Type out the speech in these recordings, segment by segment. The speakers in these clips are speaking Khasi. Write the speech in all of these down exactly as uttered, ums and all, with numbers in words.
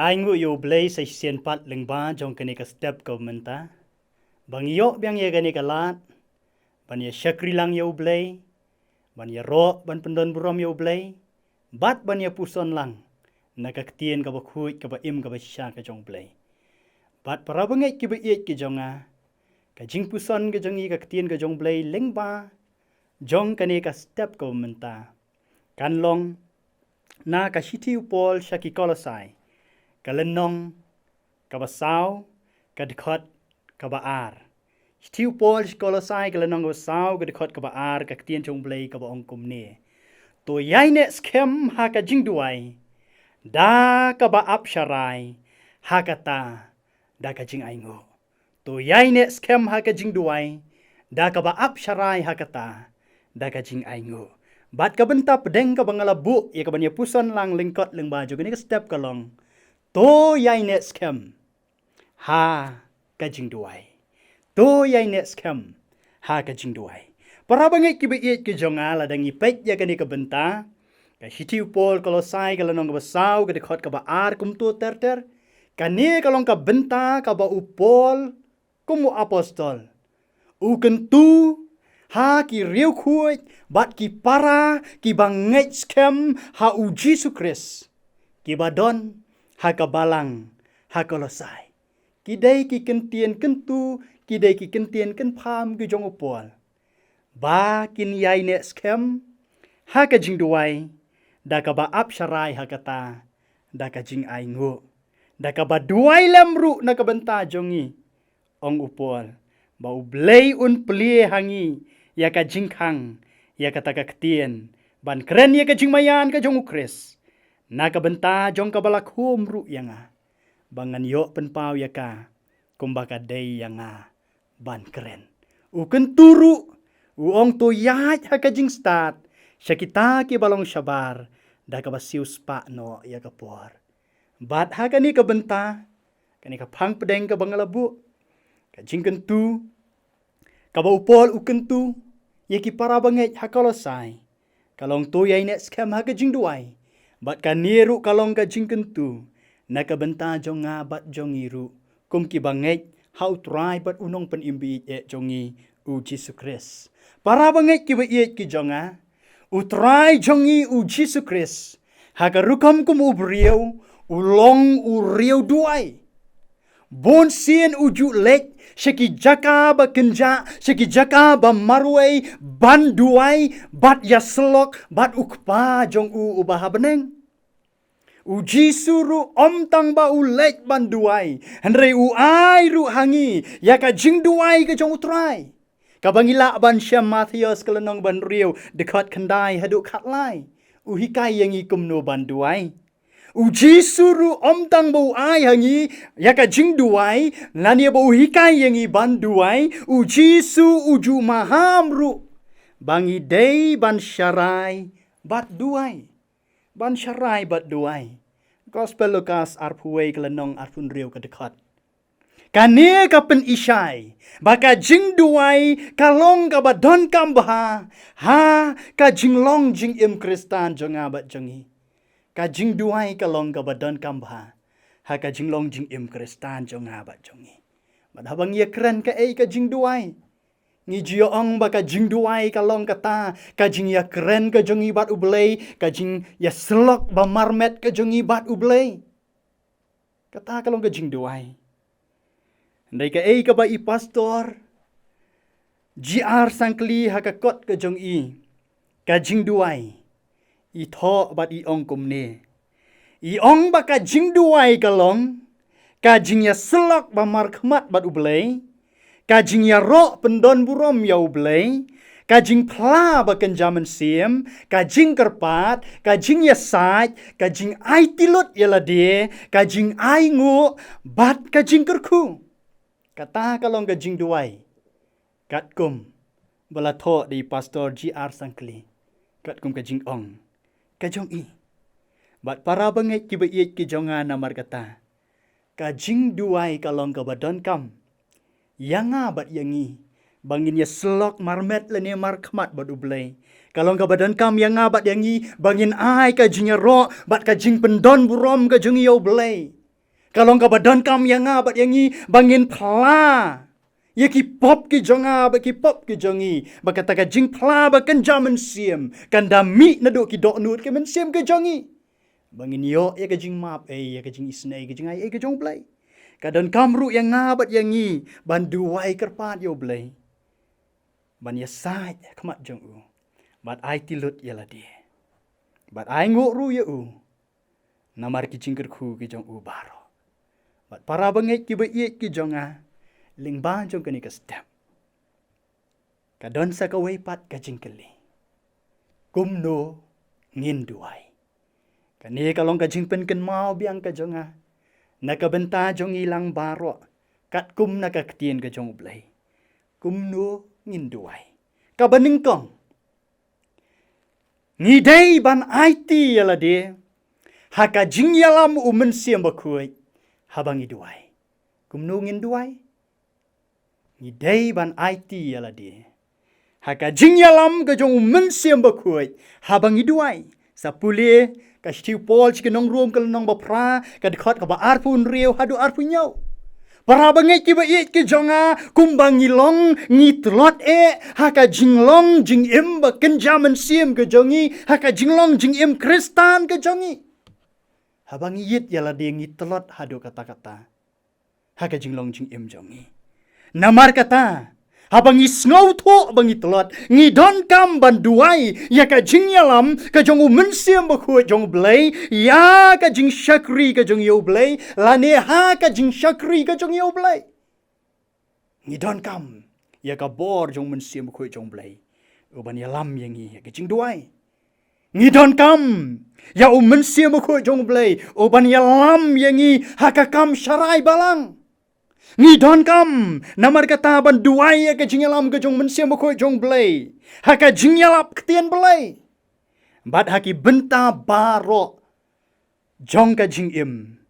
Ai nguh ïa U Blei sa shisien pat lyngba jong kane ka step ka mynta. Ba ngi ïoh biang ïa kane ka lad ban ïa shakri lang ïa U Blei, ban ïa roh, ban pyndon burom ïa U Blei, bad ban ïa puson lang na ka ktien kaba khuid, kaba im, kaba shisha ka jong U Blei. Bad para bangeit kiba ïeit ki jong nga, ka jingpuson ka jong ngi ka ktien ka jong U Blei lyngba jong kane ka step ka mynta kan long na ka shithi u Paul sha ki Kolosai, ka lynnong kaba saw, ka dkhot kaba ar. Shithi u Paul sha ki Kolosai, ka lynnong kaba saw, ka dkhot kaba ar, ka ktien jong U Blei kaba ong kumne: To ïaineh skhem ha ka jingduwai da kaba ap sharai ha kata da ka jingainguh. To ïaineh skhem ha ka jingduwai da kaba ap sharai ha kata da ka jingainguh. Bad ka bynta pdeng kaba nga la buh ïa kaban ïa puson lang lyngkot lyngba jong kane ka step ka long: To ïaineh skhem ha ka jingduwai. To ïaineh skhem ha ka jingduwai. Para bangeit kiba ïeit ki jong nga, lada ngi peit ïa kane ka bynta, ka shithi u Paul Kolosai, ka lynnong kaba saw, ka dkhot kaba ar, kumto ter ter. Kane ka long ka bynta kaba u Paul kum u apostol u kyntu ha ki riewkhuid bad ki para kiba ngeit skhem ha U Jisu Khrist, kiba don ha ka balang ha Kolosai. Ki dei ki kyntien kyntu, ki dei ki kyntien kynpham ki jong u Paul, ba kin ïaineh skhem ha ka jingduwai da kaba ap sharai ha kata da ka jingainguh, da kaba duwai lem ruh na ka bynta jong ngi, ong u Paul, ba U Blei un plie ha ngi ïa ka jingkhang ïa kata ka ktien, ban kren ïa ka jingmaïan ka jong U Khrist, na ka bynta jong kaba la khum ruh ïa nga, ba ngan ïoh pynpaw ïa ka kumba ka dei ïa nga ban kren. U kyntu ruh u ong: To ïaid ha ka jingstad sha kita kiba long shabar da kaba siewspah noh ïa ka por. Bad ha kane ka bynta, kane ka phang pdeng kaba nga la buh, ka jingkyntu kaba u Paul u kyntu ïa ki para bangeit ha Kolosai ka long: To ïaineh skhem ha ka jingduwai. Bad kane ruh ka long ka jingkyntu na ka bynta jong nga bad jong ngi ruh, kum kiba ngeit ha U Trai bad U Nongpynim ba ïeit eh jong ngi, U Jisu Khrist. Para bangeit kiba ïeit ki jong nga, U Trai jong ngi U Jisu Khrist, ha ka rukom kum u briew, u long u riewduwai. Bun sien u ju leit sha ki jaka ba kynjah, sha ki jaka ba marwei, ban duwai bad ïasyllok bad U Kpa jong u uba ha bneng. U Jisu ruh ym tang ba u leit ban duwai, hynrei u ai ruh ha ngi ïa ka jingduwai ka jong U Trai, kaba ngi lah ban shem Mathaios ka lynnong ba hynriew, dkhot khyndai haduh khatlai. U hikai ïa ngi kumno ban duwai. U Jisu ruh ym tang ba u ai ha ngi ïa ka jingduwai, lane ba u hikai ïa ngi ban duwai, U Jisu u ju maham ruh ba ngi dei ban sharai bad duwai. Ban sharai bad duwai. Gospel Lukas arphew wei ka lynnong arphew hynriew ka dkhot. Kane ka pynishai ba ka jingduwai ka long kaba donkam bha ha ka jinglong jingim Khristan jong nga bad jong ngi. Ka jingduwai ka long kaba donkam bha ha ka jinglong jingim Khristan jong nga bad jong ngi. Bad haba ngi ïakren kaei ka jingduwai, ngi ju ong ba ka jingduwai ka long kata ka jingïakren ka jong ngi bad U Blei, ka jingïasyllok ba marmet ka jong ngi bad U Blei. Kata ka long ka jingduwai. Hynrei kaei kaba i Pastor G R Sangkli ha ka kot ka jong i, ka jingduwai, i thoh bad i ong kumne. I ong ba ka jingduwai ka long ka jingïasyllok ba markhmat bad U Blei, ka jingïaroh pyndon burom ïa U Blei, ka jingphla ba kynja mynsiem, ka jingkyrpad, ka jingïasaid, ka jingaiti lut ïa lade, ka jingainguh bad ka jingkyrkhu. Kata ka long ka jingduwai katkum ba la thoh da i Pastor G R Sangkli, katkum ka jingong ka jong i. Bad para bangeit kiba ïeit ki jong nga, namar kata ka jingduwai ka long kaba donkam ïa nga bad ïa ngi ba ngin ïasyllok marmet lane markhmat bad U Blei. Ka long kaba donkam ïa nga bad ïa ngi ba ngin ai ka jingïaroh bad ka jingpyndon burom ka jong ngi ïa U Blei. Ka long kaba donkam ïa nga bad ïa ngi ba ngin phla ïa ki pop ki jong nga bad ki pop ki jong ngi, ba kata ka jingphla ba kynja mynsiem kan da mih naduh ki dohnud ki mynsiem ki jong ngi, ba ngin ïoh ïa ka jingmap ei, ïa ka jingisynei, ka jingai ei ka jong U Blei. Ka donkam ruh ïa nga bad ïa ngi ban duwai kyrpad ïa U Blei, ban ïasaid ha khmat jong u, bad aiti lut ïa lade, bad ainguh ruh ïa u namar ki jingkyrkhu ki jong u baroh. Bad para bangeit kiba ïeit ki jong nga, lyngba jong kane ka step, ka don sa kawei pat ka jingkylli: kumno ngin duwai? Kane ka long ka jingpynkynmaw biang ka jong nga na ka bynta jong ngi lang baroh, katkum na ka ktien ka jong U Blei. Kumno ngin duwai? Kaba nyngkong, ngi dei ban aiti ïa lade ha ka jingïalam U Mynsiem Bakhuid haba ngi duwai. Kumno ngin duwai? Ngi dei ban aiti ïa lade ha ka jingïalam ka jong U Mynsiem Bakhuid haba ngi duwai. Sa pule ka shithi u Paul sha ki nong Rom, ka lynnong ba phra, ka dkhot kaba arphew hynriew haduh arphew hynñiew. Para bangeit kiba ïeit ki jong nga, kumba ngi long, ngi tlot eh ha ka jinglong jingim ba kynja mynsiem ka jong ngi, ha ka jinglong jingim Khristan ka jong ngi? Haba ngi ïit ïa lade, ngi tlot haduh katta katta ha ka jinglong jingim jong ngi. Namar kata, haba ngi sngewthuh ba ngi tlot, ngi donkam ban duwai ïa ka jingïalam ka jong U Mynsiem Bakhuid jong U Blei ïa ka jingshakri ka jong ngi ïa U Blei, lane ha ka jingshakri ka jong ngi ïa U Blei. Ngi donkam ïa ka bor jong U Mynsiem Bakhuid jong U Blei, u ban ïalam ïa ngi ha ka jingduwai. Ngi donkam ïa U Mynsiem Bakhuid jong U Blei, u ban ïalam ïa ngi ha ka kam sharai balang. Ngi donkam namar kata ban duwai ïa ka jingïalam ka jong U Mynsiem Bakhuid jong U Blei ha ka jingïalap ktien Blei, bad ha ki bynta baroh jong ka jingim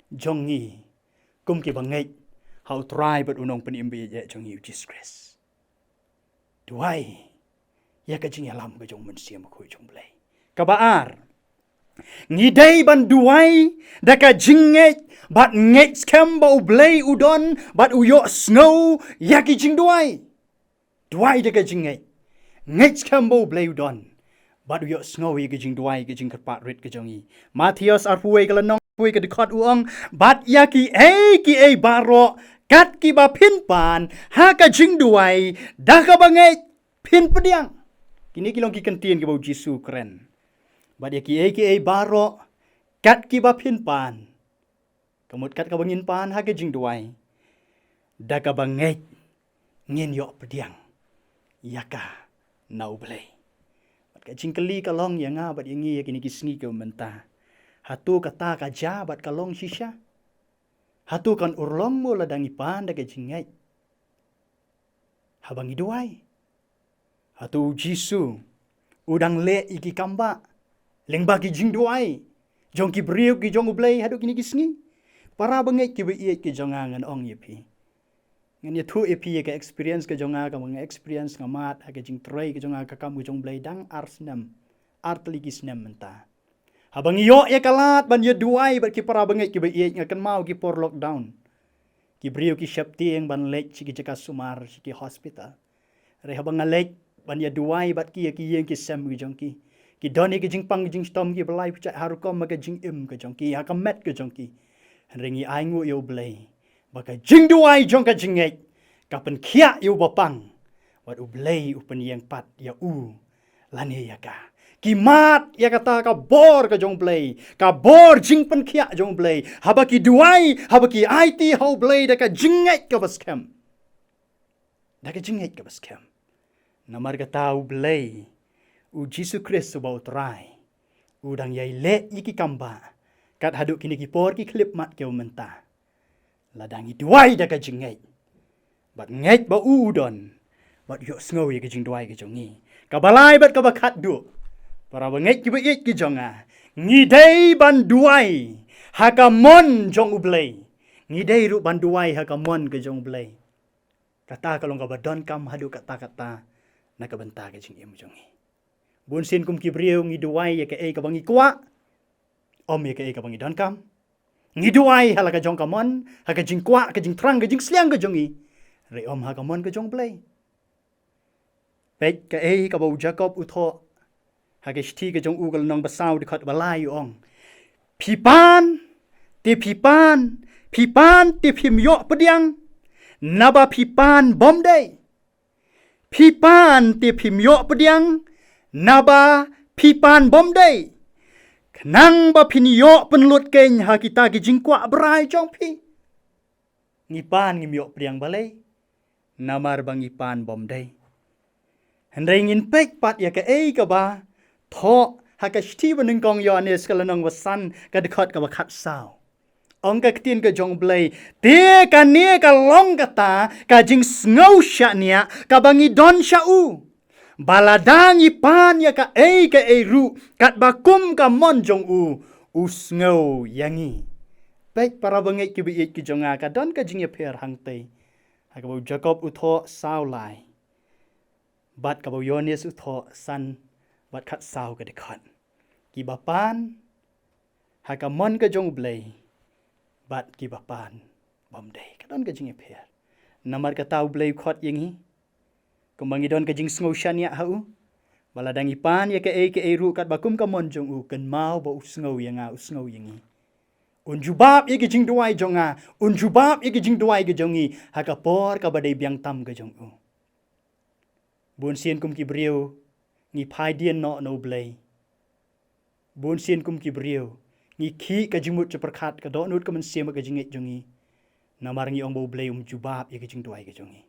jong ngi, kum kiba ngeit ha U Trai bad U Nongpynim ba ïeit jong ngi U Jisu Khrist. Duwai ïa ka jingïalam ka jong U Mynsiem Bakhuid jong U Blei. Kaba ar, ngi dei ban duwai da ka jingngeit bad ngeit skhem ba U Blei u don bad u ïohsngew ïa ki jingduwai. Duwai da ka jingngeit, ngeit skhem ba U Blei u don bad u ïohsngew ïa ka jingduwai, ka jingkyrpad rit ka jong ngi. Mathaios arphew wei, ka lynnong arphew wei, ka dkhot, u ong: Bad ïa kiei kiei baroh, kat kiba phin pan ha ka jingduwai, da kaba ngeit phin pdiang. Kine ki long ki kyntien kiba U Jisu u kren. Bad ïa kiei kiei baroh, kat kiba phin pan, ka mut kat kaba ngin pan ha ka jingduwai, da kaba ngeit ngin ïoh pdiang ïa ka na U Blei. Bad ka jingkylli ka long ïa nga bad ïa ngi ïa kine ki sngi kiba mynta: Hato kata ka jia bad ka long shisha? Hato kan urlong mo lada ngi pan da ka jingngeit haba ngi duwai? Hato U Jisu u dang leh ïa ki kambah lyngba ki jingduwai jong ki briew ki jong U Blei haduh kine ki sngi? Para bangeit kiba ïeit ki jong nga, ngan ong ïa phi, ngan ïathuh ïa phi ïa ka experience ka jong nga, kaba nga experience, nga mad ha ka jingtrei ka jong nga ka kam ka jong U Blei dang ar snem, ar tylli ki snem mynta. Haba ngi ïoh ïa ka lad ban ïaduwai bad ki para bangeit kiba ïeit, nga kynmaw ki por lockdown, ki briew ki sheptieng ban leit sha ki jaka sumar, sha ki hospital. Hynrei haba nga leit ban ïaduwai bad ki ïa ki ïing ki sem ki jong ki, ki don ïa ki jingpang ki jingshitom kiba lai pyrshah ha rukom ha ka jingim ka jong ki, ha ka met ka jong ki. Hynrei ngi ainguh ïa U Blei ba ka jingduwai jong ka jingngeit ka pynkhiah ïa uba pang, bad U Blei u pynïeng pat ïa u lane ïa ka. Ki mad ïa kata ka bor ka jong U Blei, ka bor jingpynkhiah jong U Blei, haba ki duwai, haba ki aiti ha U Blei da ka jingngeit kaba skhem. Da ka jingngeit kaba skhem. Namar kata U Blei, U Jisu Khrist uba U Trai, u dang ïai leh ïa ki kambah kat haduh kine ki por ki khyllipmat kiba mynta, lada ngi duwai da ka jingngeit, bad ngeit ba u u don, bad ïohsngew ïa ka jingduwai ka jong ngi. Kaba lai bad kaba khatduh, para bangeit kiba ïeit ki jong nga, ngi dei ban duwai ha ka mon jong U Blei. Ngi dei ruh ban duwai ha ka mon ka jong U Blei. Kata ka long kaba donkam haduh katta katta na ka bynta ka jingim jong ngi. Bunsien kum ki briew ngi duwai ïa kaei kaba ngi kwah, ym ïa kaei kaba ngi donkam. Ngi duwai ha la ka jong ka mon, ha ka jingkwah, ka jingthrang, ka jingsliang ka jong ngi. Re om ha ka mon ka jong Blei. Peit kaei kaba u Jakob u thoh ha ka shithi ka jong u ka lynnong ba saw dkhot ba lai u ong. Phi pan, te phi pan, phi pan te phim ïoh pdiang, naba phi pan bym dei. Phi pan te phim ïoh pdiang, naba phi pan bym dei. Khnang ba phin ïoh pynlut keiñ ha kita ki jingkwah brai jong phi. Ngi pan ngim ïoh pdiang balei? Namar ba ngi pan bym dei. Hynrei ngin peit pat ïa kaei kaba thoh ha ka shithi ba nyngkong Ïoannis ka lynnong ba san ka dkhot kaba khatsaw. Ong ka ktien ka jong Blei, te kane ka long kata ka jingsngew shaniah kaba ngi don sha u. Ba lada ngi pan ïa kaei kaei ruh katba kum ka mon jong u, u sngew ïa ngi. Peit para bangeit kiba ïeit ki jong nga, ka don ka jingïapher hangtei ha kaba u Jakob u thoh saw lai bad kaba u Ïoannis u thoh san bad khatsaw ka dkhot. Kiba pan ha ka mon ka jong u Blei bad kiba pan bym dei. Ka don ka jingïapher. Namar kata u Blei u khot ïa ngi, kumba ngi don ka jingsngew shaniah ha u, ba lada ngi pan ïa kaei kaei ruh katba kum ka mon jong u, kynmaw ba u sngew ïa nga, u sngew ïa ngi. Un jubab ïa ki jingduwai jong nga, un jubab ïa ki jingduwai ka jong ngi ha ka por kaba dei biang tam ka jong u. Bun sien kum ki briew ngi phai dien noh na u Blei. Bun sien kum ki briew ngi khih ka jingmut jingpyrkhat, ka dohnud, ka mynsiem, ka jingngeit jong ngi. Namar ngi ong ba u Blei um jubab ïa ka jingduwai ka jong ngi.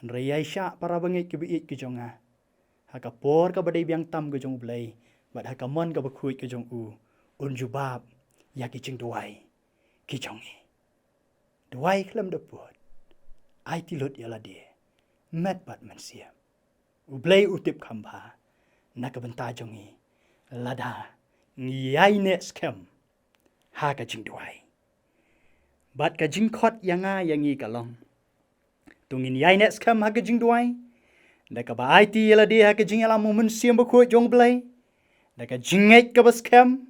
Hynrei ïai shah para bangeit kiba ïeit ki jong nga, ha ka por kaba dei biang tam ka jong u Blei bad ha ka mon kaba khuid ka jong u, un jubab ïa ki jingduwai ki jong ngi. Duwai khlem da pud. Aiti lut ïa lade, met bad mynsiem. U Blei u tip kham bha na ka bynta jong ngi lada ngi ïai neh skhem ha ka jingduwai. Bad ka jingkhot ïa nga ïa ngi ka long, to ngin ïai neh skhem ha ka jingduwai da kaba aiti ïa lade ha ka jingïalam u Mynsiem Bakhuid jong u Blei, da ka jingngeit kaba skhem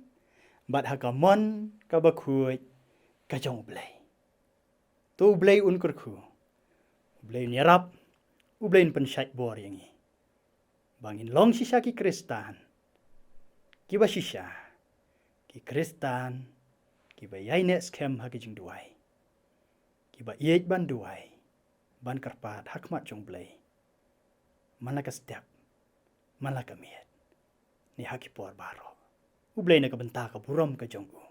bad ha ka mon kaba khuid ka jong u Blei. To u Blei un kyrkhu, u Blei un ïarap, u Blei un pynshait bor ïa ngi ba ngin long shisha ki Khristan kiba shisha, ki Khristan kiba ïai neh skhem ha ka jingduwai, kiba ïeit ban duwai, ban kyrpad ha khmat jong u Blei man la ka step, man la ka miet, ne ha ki por baroh. U Blei na ka bynta ka burom ka jong u.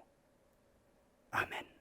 Amen.